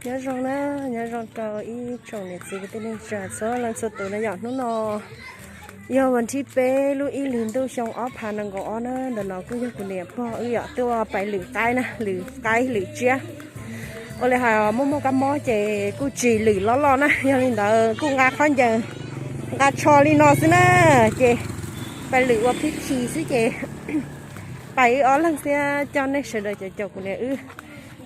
Nyob zoo na, nyob zoo rau ib tsoom niam txiv kwv tij neej tsa txhua leej txhua tus na yom. Hnub no yog vas thib peb lub ib hlis ntuj xyoo ob phav nees nkaum ob na. Ntawm no kuj yog kuv niam pog wb yom, tuaj pais lwm qaib na, lwm qaib lwm tsiab. Ua li hais muaj muaj kab mob ces kuj tsis lwm loj loj na, yog li ntawd kuj nqa khaub ncaws nqa tsho li no xwb na, ces pais lwm ua phib khi xwb ces pais wb ob leeg thiab coj nej sawv daws cov caum kuv niam wb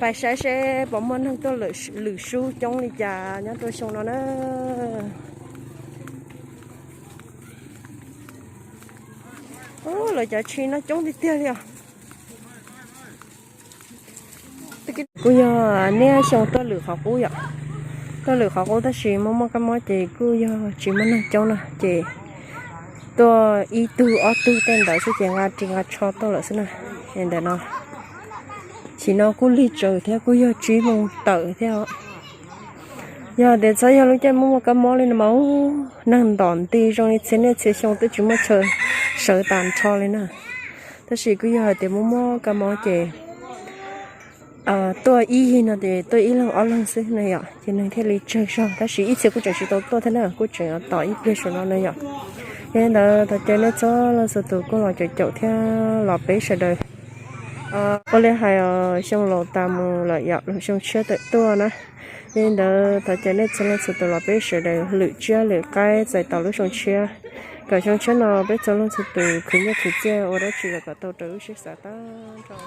pais saib seb puas muaj neeg tuaj lwm sub coob li cas nyob rau xyoo no na. Lawv cov tshis no coob tiag tiag li os. Kuj yog niaj xyoo tuaj lwm qhov qub yom, tuaj lwm qhov qub tab sis muaj muaj kab mob ces kuj yog tsis muaj neeg coob na ces tuaj ib tug ob tug tej ntawd xwb ces nqa ris nqa tsho tuaj lawm xwb na. Es ntawm no, sim no kuj lig tsaws thiab kuj yog tsib moos tawm thiab os. Yog tias txhob yog lub caij muaj muaj kab mob li no mas neeg ntom nti zoo li txhia niaj txhia xyoo twb tsis muaj chaw sawv tas nrho li na. Tab sis kuj yog hais tias muaj muaj kab mob ces tuaj ib yig no ces tuaj ib leeg ob leeg xwb na yom, ces neeg thiaj li tsawg zog. Tab sis ib txhia kuj tseem tsis tau tuaj thiab na, kuj tseem tos ib pliag saum no na yom. Yog li ntawd thov caw nej txhua leej txhua tus kuj los caum caum thiab los peb sawv daws ua li hais xyoo laus tas mus lawm yom, lub xyoo tshiab tawm tuaj na. Yog li ntawd thov caw nej txhua leej txhua tus los peb sawv daws lwm tsiab lwm qaib txais tos lub xyoo tshiab, kom xyoo tshiab no peb txhua leej txhua tus khwv nyiaj khwv txiaj ua dab tsi los kom tau raws lub siab xav tag nrho.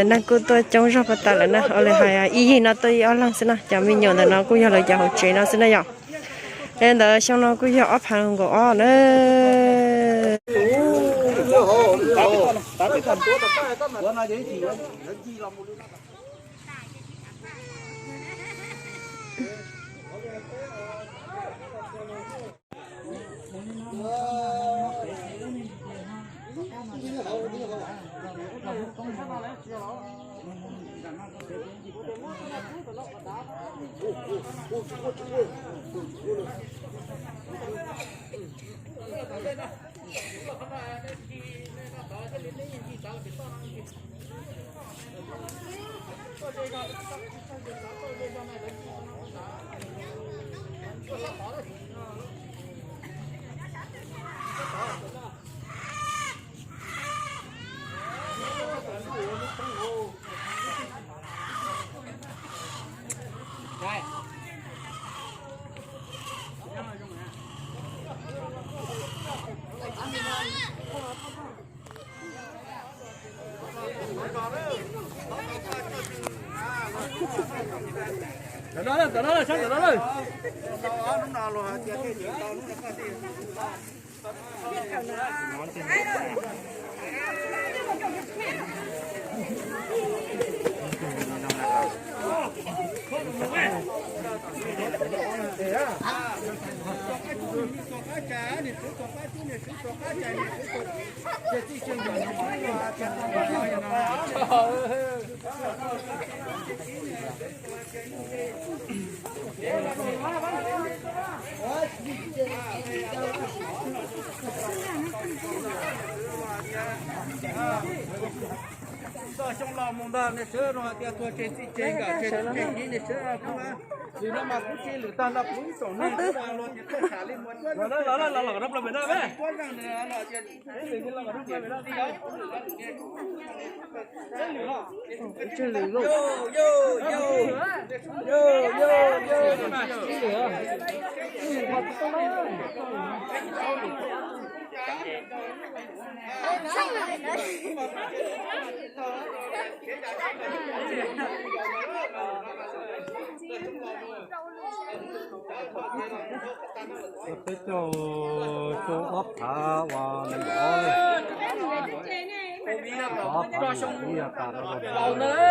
Neeg kuj tuaj coob zog pag tas lawm na, ua li hais ib yig no tuaj ib ob leeg xwb na, cov me nyuam ntawm no kuj yog lawv cov hauv tsev no xwb na yom. Yog li ntawd xyoo no kuj yog ob phav nees nkaum ob na. Txoj xyoo los mus ntag, nej sawv daws hais tias tuag tseg txij tseg nkawm tseg txij tseg nyib, nej sawv daws kuj, nim no mas kuv tsis lwm tag nrho kuv ib tsoom neeg los tias tuaj sam li muas cuab zeej, cuab zeej nws los tias Peb caug xyoo ob phav uas nees nkaum ob, ob phav nees nkaum ib yog tas rau ob phav.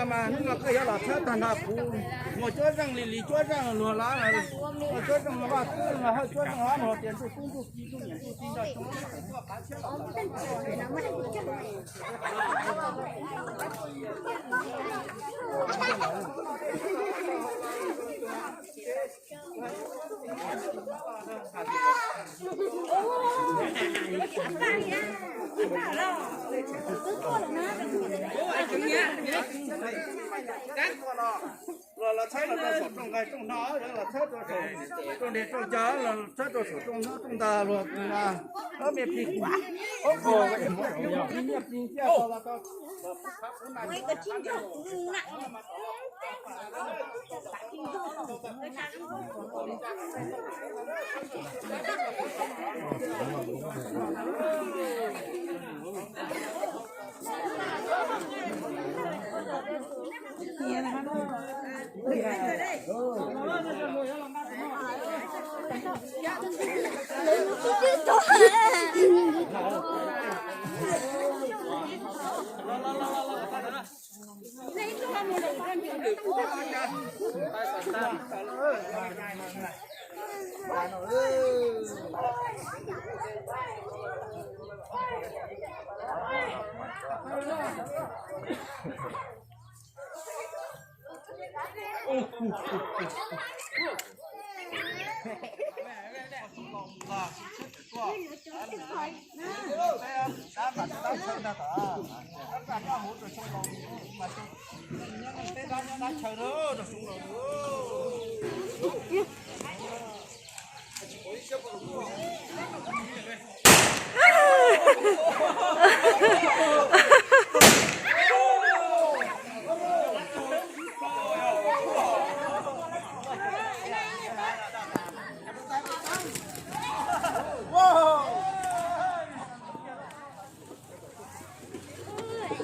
Mas hnub no koj yuav los txhawb tag nrho kuv, muaj cuab zeej li li cuab zeej luag lawm, muaj cuab zeej Vaj Kub los hawj cuab zeej ob luag tias ntuj kub ntuj ci ntuj niam ntuj txiv nrog tsoom tuaj qav tshiab los tau. Los los txhawb los rau saum rooj nqaij rooj hno, los txhawb rau saum rooj dej rooj cawv, los txhawb rau saum rooj hnob rooj ntas luag na. Ob me plig, ob plig, plig nyiaj plig txiaj los tau.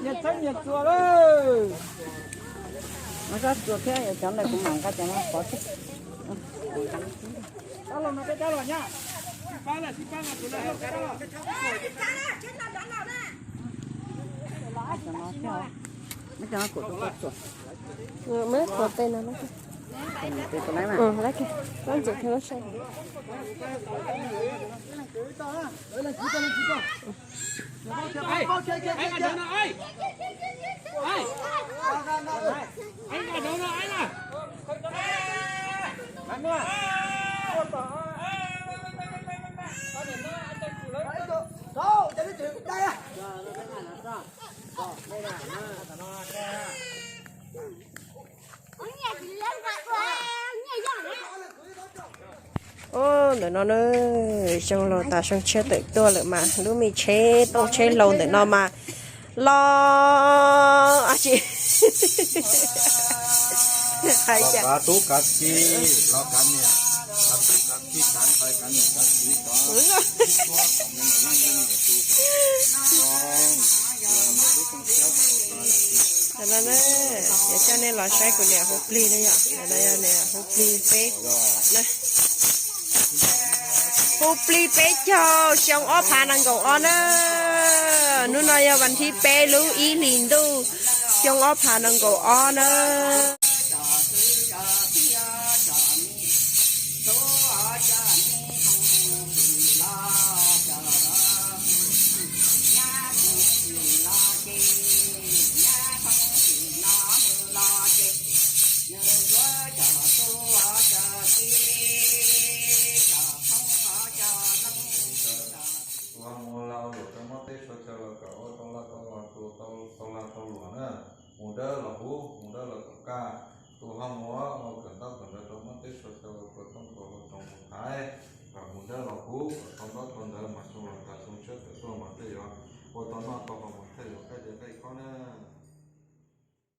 Nyias txhawb nyias txuas lawm. Mas koj txuas thiab, cov ntawd kuv mam nqa cov no pov tseg. Rov los no peb rov los nyab. Muab cov no kuv rau koj txuas. Muab txuas tej no na. Tus lawv mas. Lawv ntxuav thiab lawv saib. Ub, ntawm no na, xyoo laus tas xyoo tshiab tawm tuaj lawm mas lub me tsheb tooj tsheb hlau ntawm no mas los tsis hais cas. Kav tub kav kiv, los kav niam, kav tub kav kiv, kav ntxhais kav niam kav txiv tod. Ntawm no na, yuav coj nej los saib kuv niam hu plig na yom. Ntawm no yog niam hu plig peb na. Hu plig peb caug xyoo ob phav nees nkaum ob na. Hnub no yog vas thib peb lub ib hlis ntuj xyoo ob phav nees nkaum ob na. Tus ho mus ua lag ua luam rau Hmoob teb chaws los kom ua tau lag tau luam, tus tau lag tau luam na, mus dawb los hub, mus dawb los kom kaj. Tus ho mus ua kawm ntaub kawm ntawv rau